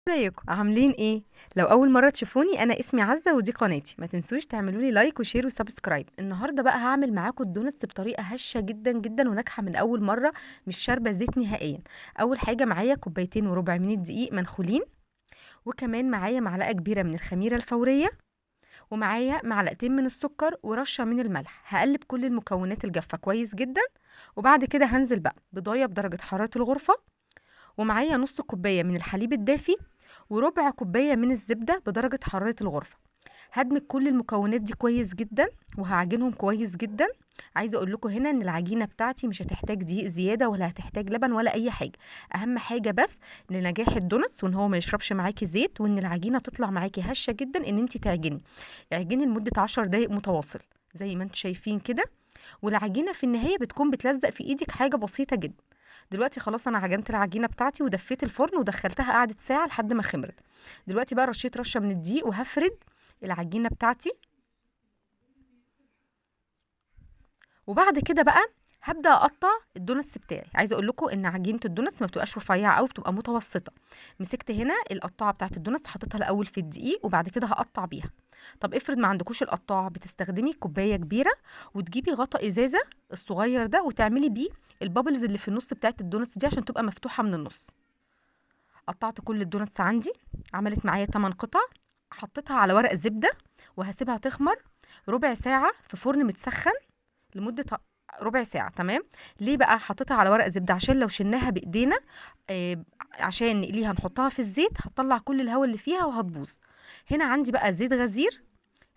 ازيكم عاملين ايه؟ لو اول مرة تشوفوني، انا اسمي عزه ودي قناتي. ما تنسوش تعملوا لي like و share و subscribe. النهارده بقى هعمل معاكم ال donuts بطريقة هشه جدا جدا وناجحة من اول مرة، مش شاربه زيت نهائيا. اول حاجة معايا 2.25 كوباية من الدقيق منخولين، وكمان معايا معلقه كبيرة من الخميره الفورية، ومعايا معلقتين من السكر ورشه من الملح. هقلب كل المكونات الجافه كويس جدا، وبعد كده هنزل بقى بضايه بدرجة حرارة الغرفة، ومعايا نص كوباية من الحليب الدافي، وربع كوباية من الزبدة بدرجة حرارة الغرفة. هدمج كل المكونات دي كويس جدا وهعجنهم كويس جدا. عايزه اقول لكم هنا ان العجينة بتاعتي مش هتحتاج دقيق زيادة ولا هتحتاج لبن ولا اي حاجة. اهم حاجة بس لنجاح ال donuts وان هو ما يشربش معاكي زيت، وان العجينة تطلع معاكي هشه جدا، ان انت تعجني اعجني لمدة 10 دقايق متواصل زي ما انتم شايفين كده. والعجينه في النهاية بتكون بتلزق في ايدك حاجة بسيطة جدا. دلوقتي خلاص انا عجنت العجينة بتاعتي ودفيت الفرن ودخلتها قعدت ساعة لحد ما خمرت. دلوقتي بقى رشيت رشه من الدقيق وهفرد العجينة بتاعتي، وبعد كده بقى هبدا اقطع ال donuts بتاعي. عايزه اقول لكم ان عجينه ال donuts ما بتبقاش رفيعة قوي، بتبقى متوسطه. مسكت هنا القطاعه بتاعت ال donuts، حطيتها الاول في الدقيق وبعد كده هقطع بيها. طب افرض ما عندكوش القطاعه، بتستخدمي كوباية كبيرة وتجيبي غطا ازازة الصغير ده وتعملي بيه ال bubbles اللي في النص بتاعت ال donuts دي عشان تبقى مفتوحة من النص. قطعت كل ال donuts عندي، عملت معايا 8 قطع. حطيتها على ورق زبدة وهسيبها تخمر ربع ساعة في فرن متسخن لمدة ربع ساعة. تمام. ليه بقى حطيتها على ورق زبدة؟ عشان لو شلناها بايدينا عشان نقليها نحطها في الزيت هتطلع كل الهواء اللي فيها وهتبوظ. هنا عندي بقى زيت غزير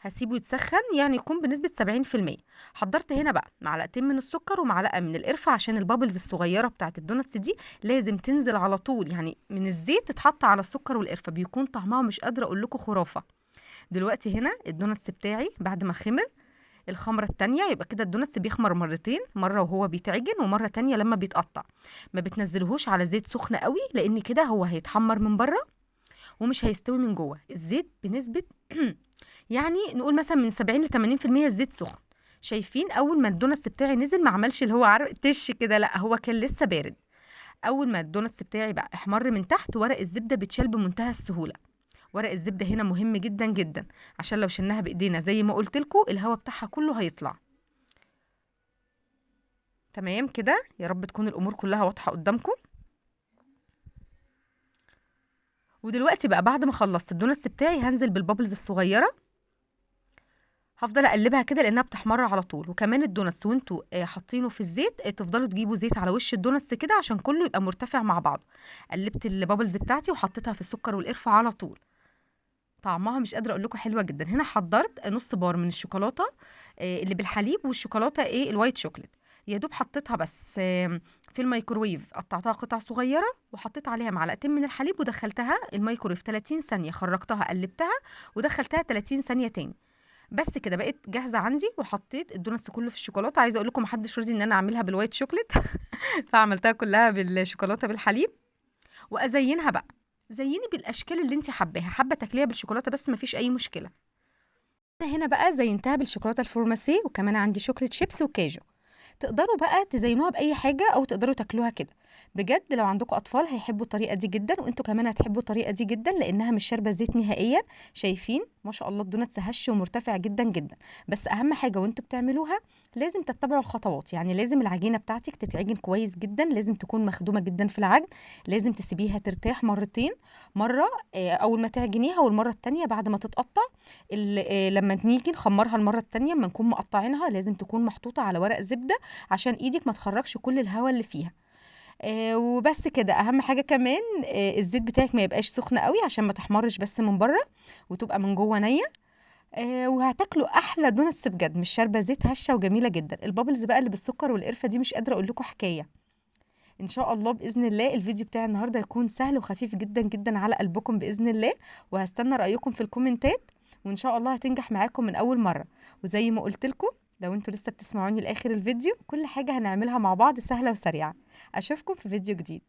هسيبه يتسخن، يعني يكون بنسبة 70%. حضرت هنا بقى معلقتين من السكر ومعلقة من القرفه عشان ال bubbles الصغيرة بتاعت ال donuts دي لازم تنزل على طول، يعني من الزيت تتحط على السكر والقرفه، بيكون طعمها مش قادرة اقول لكم خرافه. دلوقتي هنا ال donuts بتاعي بعد ما خمر الخمرة التانية، يبقى كده ال donuts بيخمر مرتين، مرة وهو بيتعجن ومرة تانية لما بيتقطع. ما بتنزلهوش على زيت سخن قوي لان كده هو هيتحمر من بره ومش هيستوي من جوه. الزيت بنسبة يعني نقول مثلا من 70 ل 80% الزيت سخن. شايفين اول ما ال donuts بتاعي نزل ما عملش اللي هو عرق تش كده، لا هو كان لسه بارد. اول ما ال donuts بتاعي بقى احمر من تحت، ورق الزبدة بيتشال بمنتهى السهولة. ورق الزبدة هنا مهم جدا جدا عشان لو شلناها بايدينا زي ما قلت لكم الهواء بتاعها كله هيطلع. تمام كده، يا رب تكون الامور كلها واضحة قدامكم. ودلوقتي بقى بعد ما خلصت ال donuts بتاعي هنزل بال bubbles الصغيرة، هفضل اقلبها كده لانها بتحمر على طول. وكمان ال donuts وانتوا حاطينه في الزيت تفضلوا تجيبوا زيت على وش ال donuts كده عشان كله يبقى مرتفع مع بعضه. قلبت ال bubbles بتاعتي وحطيتها في السكر والقرفه على طول، طعمها مش قادرة اقول لكم حلوة جدا. هنا حضرت نص بار من الشوكولاتة اللي بالحليب والشوكولاته ايه ال white chocolate، يا دوب حطيتها بس في الميكروويف، قطعتها قطع صغيرة وحطيت عليها معلقتين من الحليب ودخلتها الميكروويف 30 ثانية، خرجتها قلبتها ودخلتها 30 ثانية تاني بس كده بقت جاهزة عندي. وحطيت ال donuts كله في الشوكولاتة. عايزه اقول لكم محدش رضي ان انا اعملها بال white chocolate فعملتها كلها بالشوكولاته بالحليب. وازينها بقى، زيني بالاشكال اللي انت حباها، حابة تاكليها بالشوكولاته بس مفيش اي مشكلة. انا هنا بقى زينتها بالشوكولاته الفورماسيه، وكمان عندي chocolate chips وكاجو. تقدروا بقى تزينوها باي حاجة او تقدروا تاكلوها كده. بجد لو عندكم اطفال هيحبوا الطريقة دي جدا، وانتوا كمان هتحبوا الطريقة دي جدا لانها مش شاربه زيت نهائيا. شايفين ما شاء الله ال donuts هش ومرتفع جدا جدا. بس اهم حاجة وانتوا بتعملوها لازم تتبعوا الخطوات، يعني لازم العجينة بتاعتك تتعجن كويس جدا، لازم تكون مخدومة جدا في العجن، لازم تسيبيها ترتاح مرتين، مرة اول ما تعجنيها والمرة الثانية بعد ما تتقطع. لما نيجي نخمرها المرة الثانية لما نكون مقطعينها لازم تكون محطوطة على ورق زبدة عشان ايدك ما تخرجش كل الهواء اللي فيها. وبس كده. اهم حاجة كمان الزيت بتاعك ما يبقاش سخن قوي عشان ما تحمرش بس من بره وتبقى من جوه نيه. وهتاكلوا احلى donuts بجد، مش شاربه زيت، هشه وجميلة جدا. ال bubbles بقى اللي بالسكر والقرفه دي مش قادرة اقول لكم حكاية. ان شاء الله باذن الله الفيديو بتاع النهارده يكون سهل وخفيف جدا جدا على قلبكم باذن الله، وهستنى رايكم في الكومنتات، وان شاء الله هتنجح معاكم من اول مرة. وزي ما قلت لكم لو انتوا لسه بتسمعوني لاخر الفيديو كل حاجة هنعملها مع بعض سهلة وسريعة. اشوفكم في فيديو جديد.